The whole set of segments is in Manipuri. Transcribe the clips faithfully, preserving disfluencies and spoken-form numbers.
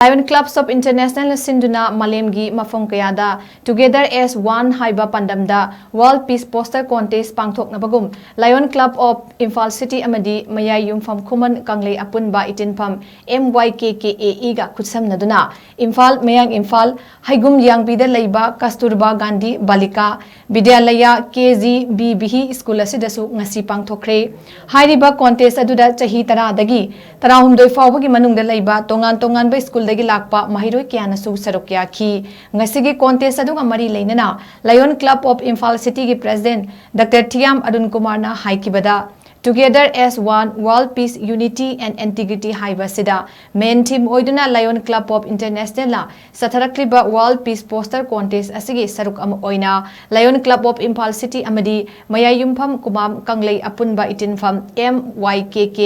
Lion Clubs of International ꯅ ꯁꯤꯟꯗꯨꯅ ꯃꯥꯂꯦꯝꯒꯤ ꯃꯐꯝ ꯀꯌꯥꯗ Together as One ꯍꯥꯏꯕ ꯄꯥꯟꯗꯝꯗ World Peace Poster Contest ꯄꯥꯡꯊꯣꯛꯅꯕꯒꯨꯝ Lion Club of Imphal City ꯑꯃꯗꯤ ꯃꯌꯥꯏ ꯌꯨꯝꯐꯝ ꯈꯨꯃꯟ ꯀꯪꯂꯩ ꯑꯄꯨꯟꯕ ꯏꯇꯤꯟꯐꯝ M Y K K A E ꯒ ꯈꯨꯠꯁꯝꯅꯗꯨꯅ ꯏꯝꯐꯥꯜ, ꯃꯌꯥꯡ ꯏꯝꯐꯥꯜ, ꯍꯩꯒꯨꯝ ꯌꯥꯡꯕꯤꯗ ꯂꯩꯕ Kasturba Gandhi Balika Vidyalaya K G B B H school ꯑꯁꯤꯗꯁꯨ ꯉꯁꯤ ꯄꯥꯡꯊꯣꯛꯈ꯭ꯔꯦ꯫ ꯍꯥꯏꯔꯤꯕ ꯀꯣꯟꯇꯦꯁ ꯑꯗꯨꯗ ꯆꯍꯤ ꯇꯔꯥꯗꯒꯤ ꯇꯔꯥꯍꯨꯝꯗꯣꯏ ꯐꯥꯎꯕꯒꯤ ꯃꯅꯨꯡꯗ ꯂꯩꯕ ꯇꯣꯉꯥꯟ ꯇꯣꯉꯥꯟꯕ ꯁ꯭ꯀꯨꯜꯗꯒꯤ ꯂꯥꯛꯄ ꯃꯍꯩꯔꯣꯏ ꯀꯌꯥꯅꯁꯨ ꯁꯔꯨꯛ ꯌꯥꯈꯤ꯫ ꯉꯁꯤꯒꯤ ꯀꯣꯟꯇꯦꯁ ꯑꯗꯨꯒ ꯃꯔꯤ ꯂꯩꯅꯅ Lion Club of Imphal City ꯒꯤ ꯄ꯭ꯔꯦꯁꯤꯗꯦꯟꯠ ꯗꯥꯛꯇꯔ ꯊꯤꯌꯥꯝ ꯑꯔꯨꯟ ꯀꯨꯃꯥꯔꯅ ꯍꯥꯏꯈꯤꯕꯗ, Together as One, World Peace, Unity and Integrity ꯍꯥꯏꯕ ꯑꯁꯤꯗ main theme ꯑꯣꯏꯗꯨꯅ Lion Club of International ꯅ ꯆꯠꯊꯔꯛꯂꯤꯕ World Peace Poster Contest ꯑꯁꯤꯒꯤ ꯁꯔꯨꯛ ꯑꯃ ꯑꯣꯏꯅ Lion Club of Imphal City ꯑꯃꯗꯤ ꯃꯌꯥꯏ ꯌꯨꯝꯐꯝ ꯀꯨꯃꯥꯝ ꯀꯪꯂꯩ ꯑꯄꯨꯟꯕ ꯏꯇꯤꯟꯐꯝ M Y K K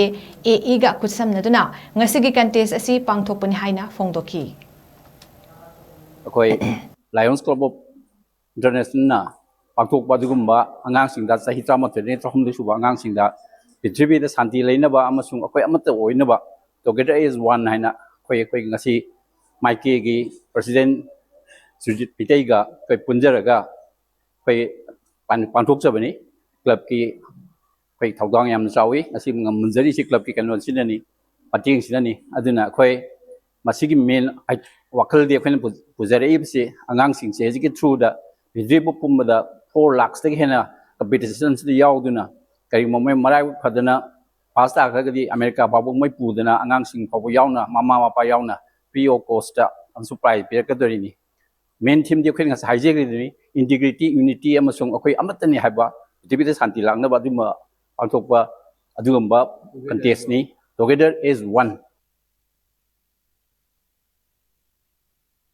A E ꯒ ꯈꯨꯠꯁꯝꯅꯗꯨꯅ ꯉꯁꯤꯒꯤ contest ꯑꯁꯤ ꯄꯥꯡꯊꯣꯛꯄꯅꯤ ꯍꯥꯏꯅ ꯐꯣꯡꯗꯣꯛꯈꯤ꯫ ꯑꯩꯈꯣꯏ Lions Club of International ꯅ ꯄꯥꯡꯊꯣꯛꯄ ꯑꯗꯨꯒꯨꯝꯕ ꯑꯉꯥꯡꯁꯤꯡꯗ, ꯆꯍꯤ ꯇꯔꯥꯃꯥꯊꯣꯏꯗꯒꯤ ꯇꯔꯥꯍꯨꯝꯗꯣꯏ ꯁꯨꯕ ꯑꯉꯥꯡꯁꯤꯡꯗ ꯄ꯭ꯔꯤꯊꯤꯕꯤꯗ ꯁꯥꯟꯇꯤ ꯂꯩꯅꯕ ꯑꯃꯁꯨꯡ ꯑꯩꯈꯣꯏ ꯑꯃꯠꯇ ꯑꯣꯏꯅꯕ Together as One ꯍꯥꯏꯅ ꯑꯩꯈꯣꯏ, ꯑꯩꯈꯣꯏ ꯉꯁꯤ ꯃꯥꯏꯀꯦꯒꯤ ꯄ꯭ꯔꯦꯁꯤꯗꯦꯟꯠ ꯁꯨꯖꯤꯠ ꯄꯤꯇꯩꯒ ꯑꯩꯈꯣꯏ ꯄꯨꯟꯖꯔꯒ ꯑꯩꯈꯣꯏ ꯄꯥꯡ-, ꯄꯥꯡꯊꯣꯛꯆꯕꯅꯤ꯫ ꯀ꯭ꯂꯕꯀꯤ ꯑꯩꯈꯣꯏ ꯊꯧꯗꯥꯡ ꯌꯥꯝꯅ ꯆꯥꯎꯏ꯫ ꯉꯁꯤ ꯉꯝꯍꯟꯖꯔꯤꯁꯤ ꯀ꯭ꯂꯕꯀꯤ ꯀꯩꯅꯣꯁꯤꯅꯅꯤ, ꯃꯇꯦꯡꯁꯤꯅꯅꯤ꯫ ꯑꯗꯨꯅ ꯑꯩꯈꯣꯏ ꯃꯁꯤꯒꯤ main ꯋꯥꯈꯜꯗꯤ ꯑꯩꯈꯣꯏꯅ ꯄꯨ-, ꯄꯨꯖꯔꯛꯏꯕꯁꯤ ꯑꯉꯥꯡꯁꯤꯡꯁꯦ ꯍꯧꯖꯤꯛꯀꯤ through ꯗ ꯍꯧꯖꯤꯛ ꯄꯨꯝꯕꯗ four lakhs ꯇꯒꯤ ꯍꯦꯟꯅ competition ꯁꯤꯗ ꯌꯥꯎꯗꯨꯅ, ꯀꯔꯤꯒꯨꯝꯕ ꯃꯣꯏ ꯃꯔꯥꯏꯕꯛ ꯐꯗꯅ ꯐꯥꯔꯁ ꯇꯥꯈ꯭ꯔꯒꯗꯤ ꯑꯃꯦꯔꯤꯀꯥ ꯐꯥꯎꯕ ꯃꯣꯏ ꯄꯨꯗꯅ, ꯑꯉꯥꯡꯁꯤꯡ ꯐꯥꯎꯕ ꯌꯥꯎꯅ, ꯃꯃꯥ ꯃꯄꯥ ꯌꯥꯎꯅ free of cost ꯇ ꯑꯃꯁꯨ prize ꯄꯤꯔꯛꯀꯗꯣꯔꯤꯅꯤ꯫ Main theme ꯗꯤ ꯑꯩꯈꯣꯏꯅ ꯉꯁꯥꯏ ꯍꯥꯏꯖꯈ꯭ꯔꯤꯗꯨꯅꯤ, integrity, unity ꯑꯃꯁꯨꯡ ꯑꯩꯈꯣꯏ ꯑꯃꯠꯇꯅꯤ ꯍꯥꯏꯕ, ꯄ꯭ꯔꯤꯊꯤꯕꯤꯗ ꯁꯥꯟꯇꯤ ꯂꯥꯛꯅꯕ ꯑꯗꯨꯝꯕ ꯄꯥꯡꯊꯣꯛꯄ ꯑꯗꯨꯒꯨꯝꯕ contest ꯅꯤ꯫ Together as One